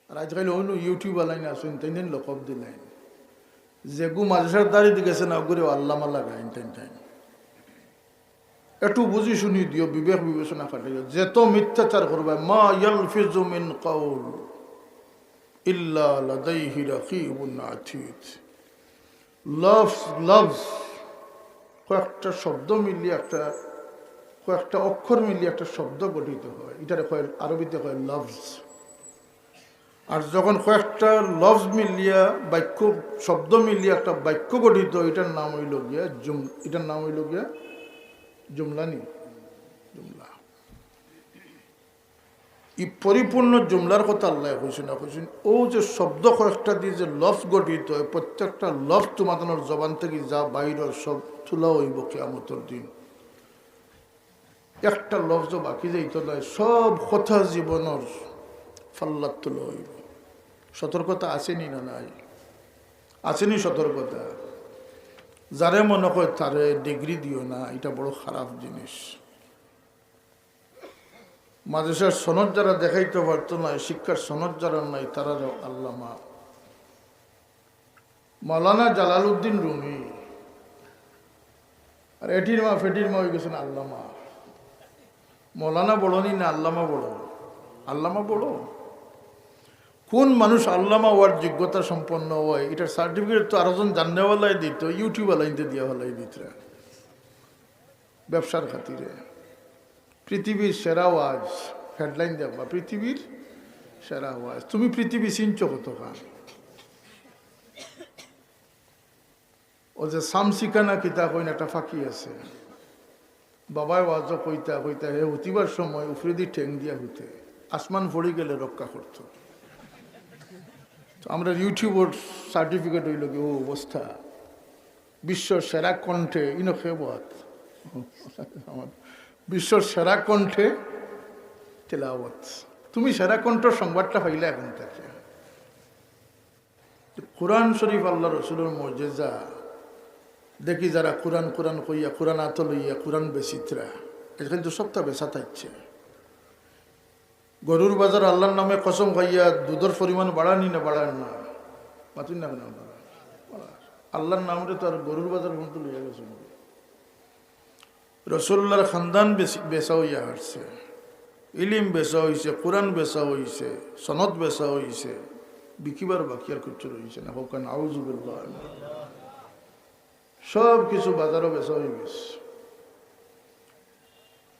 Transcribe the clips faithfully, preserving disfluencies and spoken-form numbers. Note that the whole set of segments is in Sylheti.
আর আজকাল অন্য YouTube আলাইন আছইন, তাইন তাইন লকব দিলাইন। যেগু মাদ্রাসার দাড়ি দি গেছে না, ওগুরে আল্লামা লাগাইন তাইন তাইন। একটু বুঝি শুনি দিও, বিবেক বিবেচনা খাটাইও। যেত মিথ্যাচার করবায়, মা ইয়ালফিজু মিন কাউল ইল্লা লাদাইহি রাকিবুন আতিদ। লফজ, লফজ, কয়েকটা শব্দ মিলিয়ে একটা, কয়েকটা অক্ষর মিলিয়ে একটা শব্দ গঠিত হয়, ইটারে কয়, আরবিতে কয় লফজ। আর যখন কয়েকটা লফজ মিলিয়া বাক্য, শব্দ মিলিয়া একটা বাক্য গঠিত হয়, ইটার নাম অইল গিয়া জুম-, ইটার নাম অইল গিয়া জুমলা নি, জুমলা। ই পরিপূর্ণ জুমলার কথা আল্লায় কইছইন না, কইছইন অউ যে শব্দ কয়েকটা দি যে লফজ গঠিত হয়, প্রত্যেকটা লফজ তুমাতানর জবান থাকি যা বাইর অয় সব তুলা অইবো কিয়ামতর দিন। একটা লফজও বাকি যাইতো নায়, সব কথা জীবনর ফাল্লাত তুলা অইবো। সতর্কতা আছে নি না নাই? আছে নি সতর্কতা? যারে মনে কয় তারে ডিগ্রি দিও না, ইটা বড় খারাপ জিনিস। মাদ্রাসার সনদ যারা দেখাইতে পারতো না, শিক্ষার সনদ যারা নাই, তারারও আল্লামা। মাওলানা জালালউদ্দিন রুমি, আর এটির মা ফেটির মা অই গেছইন আল্লামা। মৌলানা বড় নি না আল্লামা বড়? আল্লামা বড়। কোন মানুষ আল্লামা অওয়ার যোগ্যতা সম্পন্ন অয়, ইটার সার্টিফিকেট তো আরো জন জাননেওয়ালায় দিত, YouTube আলাইনতে দিয়া ফালাই দিতরা ব্যবসার খাতিরে। পৃথিবীর সেরা ওয়াজ, হেডলাইন দেখবা, পৃথিবীর সেরা ওয়াজ। তুমি পৃথিবী চিনছো কতখান? ও যে সামসিকা না কিতা কইন, একটা ফাকি আছে। বাবায় ওয়াজও কইতা কইতা হে হুতিবার সময় উফরেদি ঠেং দিয়া হুতে, আসমান পড়ি গেলে রক্ষা করতো। তো আমরা YouTubeর সার্টিফিকেট অইল কি ও অবস্থা। বিশ্বর সেরা কণ্ঠে ইনো খেবত, আমার বিশ্বর সেরা কণ্ঠে তেলাওয়াত। তুমি সেরা কণ্ঠর সংবাদটা পাইলা এখন থাকি। কোরআন শরীফ আল্লাহ রসুলর মুজিজা। দেখি যারা কোরআন কোরআন কইয়া, কোরআন আতো লইয়া, কোরআন বেচিত্রা, আজকাল তো সবটা বেচা থাকছে। গরুর বাজার আল্লাহর নামে কসম খাইয়া দুধর পরিমাণ বাড়ানি না বাড়ান না? মাতুন না কেন আপনারা? আল্লাহর নামরে তো আর গরুর বাজার পর্যন্ত লইয়া গেছে। রসুল্লাহর খানদান বেচি-, বেচা অইয়া হারছে, ইলিম বেচা অইছে, কোরআন বেচা অইছে, সনদ বেচা অইছে, বিকিবার বাকি আর কিচ্ছু রইছে না। হোক না, আউযুবিল্লাহ। সব কিছু বাজারও বেচা অই গেছে।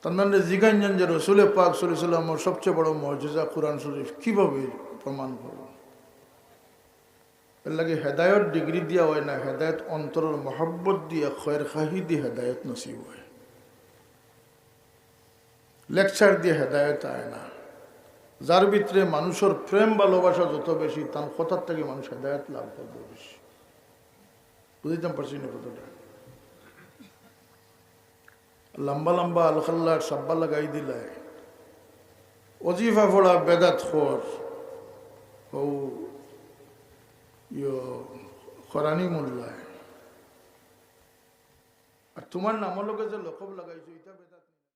তান্দানরে জিগাইন যান যে রসুলে পাক সাল্লাল্লাহু আলাইহি ওয়াসাল্লামর সবচেয়ে বড় মুজিজা কোরআন শরীফ কিভাবে প্রমাণ করব? এর লাগি হেদায়ত ডিগ্রি দিয়া অয় না, হেদায়ত অন্তরর মহব্বত দিয়া, খয়ের খাহি দি হেদায়ত নসিব অয়। লেকচার দিয়া হেদায়ত আয় না। যার ভিতরে মানুষর প্রেম ভালোবাসা যত বেশি, তার কথার থাকি মানুষ হেদায়ত লাভ করবো বেশি। বুঝাইতাম পারছি না কথাটা? লম্বা লম্বা আলখাল্লার সাব্বা লাগাই দিলায়। অজিফা পড়া বেদাত খর। ও, ইয়ো, খরানি মোল্লায়। আর তোমার নামর লগে যে লকব লাগাইছো, ইটা বেদাত।